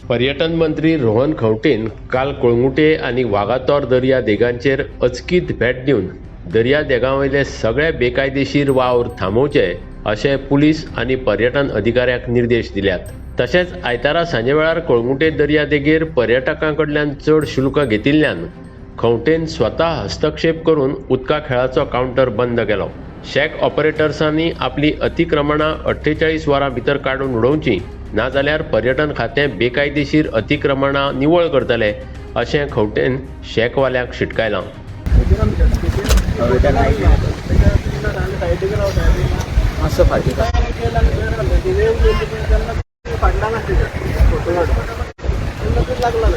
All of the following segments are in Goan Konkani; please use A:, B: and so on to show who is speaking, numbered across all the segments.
A: पर्यटन मंत्री रोहन खंवटेन काल कळंगुटे आनी वागातोर दर्या देगांचेर अचकीत भेट दिवन दर्या देगांवयले सगळे बेकायदेशीर वावर थांबोवचे अशें पुलीस आनी पर्यटन अधिकाऱ्यांक निर्देश दिल्यात. तशेंच आयतारा सांजेवेळार कळंगुटे दर्या देगेर पर्यटकां कडल्यान चड शुल्क घेतिल्ल्यान खंवटेन स्वता हस्तक्षेप करून उदका खेळाचो कावंटर बंद केलो. शॅक ऑपरेटर्सांनी आपली अतिक्रमणां 48 वरां भितर काडून उडोवची, नाजाल्यार पर्यटन खातें बेकायदेशीर अतिक्रमणां निवळ करतले अशें खंवटेन शॅकवाल्यांक शिटकायलां.
B: मातसो फाटीं.
C: फाटल्यान आसली फोटो काडून तेन्ना ते लागला.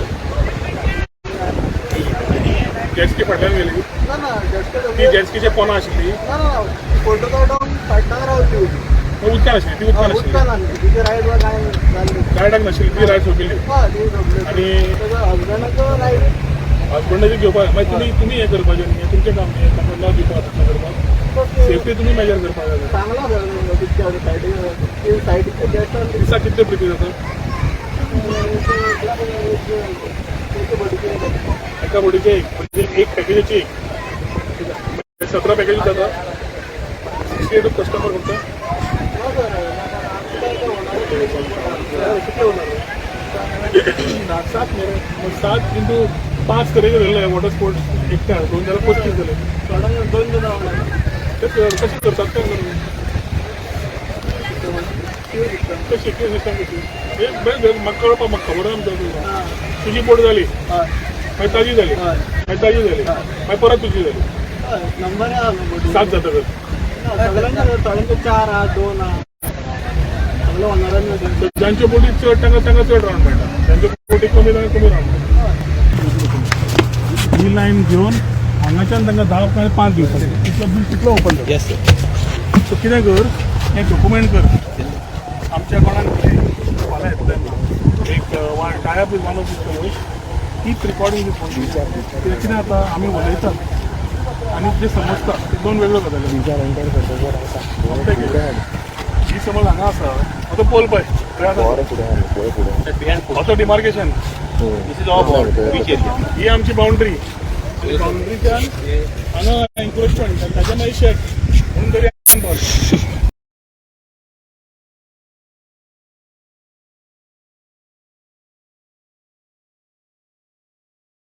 D: जेटस्की फाटल्यान गेली?
C: ना ना, जेटस्की.
D: ती जेटस्कीच्या पोना आशिल्ली?
C: ना ना, फोटो काडून फाटल्यान रावली होती.
D: उदकान आशिल्ली ती, उदकान आशिल्ली.
C: उदकान आसली. तिचे रायड वा काय जाल्ली.
D: रायडाक नाशिल्ली ती, रायड सोंपिल्ली.
C: हय, ती सोंपली.
D: आणि
C: तेजो हजबंडाचो रायड.
D: हजबंडाची घेवपाक मागीर तुमी तुमी हें करपाचें न्ही, तुमचें काम न्ही तांकां न दिवपाक, तशें करपाक. सेफ्टी तुमी मेजर करपाक जाय.
C: सांगला सर, कितके सायडीक सायडीचे जेटन.
D: दिसाक कितले ट्रिपी जाता? एका बोटीचे एक, म्हणजे एक पॅकेजीची एक. 17 पॅकेजी जाता, 68 कस्टमर फक्त.
C: कितले होणार?
D: सात मरे, मग सात इंटू पांच तरेचे धरले, वॉटर स्पोर्ट्स एकट्या दोन जाल्यार 25 जाले.
C: थोडा दोन जाणां होणार.
D: ते कशें करतात तें कशी कितें सिस्टम कशी हे बरें धर, म्हाका कळपाक, म्हाका खबर आसा तुका. तुजी बोट जाली, मागीर ताजी जाली, मागीर ताजी जाली, मागीर परत तुजी जाली.
C: नंबर आहा.
D: सात जातकच.
C: सगळ्यांचे, थोड्यांचे चार आहा, दोन आहा, सगळे ओनरांनी.
D: ज्यांच्या बोटी चड तांकां तांकां चड रावंड मेळटा, ज्यांच्या बोटी कमी तांकां कमी रावंड मेळटा. ही लायन घेवन हांगाच्यान तांकां 10 काय 5 दिवपाचे, तितलो बील तितलो ओपन जाता.
B: Yes sir.
D: सो कितें कर, हें डॉक्युमेंट कर. आमच्या कोणाक फाल्यां येतले तेन्ना एक one tie up with one of these fellows, keep recording this phone. कितें जाता, आमी उलयतात आनी जे समजता ते दोन वेगळ्यो गजाली. ही समज हांगा आसा, आतां पोल पळय थंय आसा. आतां demarcation.
B: This is all beach area.
D: ही आमची बाउंड्री आनी बाउंड्रीच्यान हांगा एन्क्रोचमेंट, ताच्या मागीर शॅक म्हणून तरी.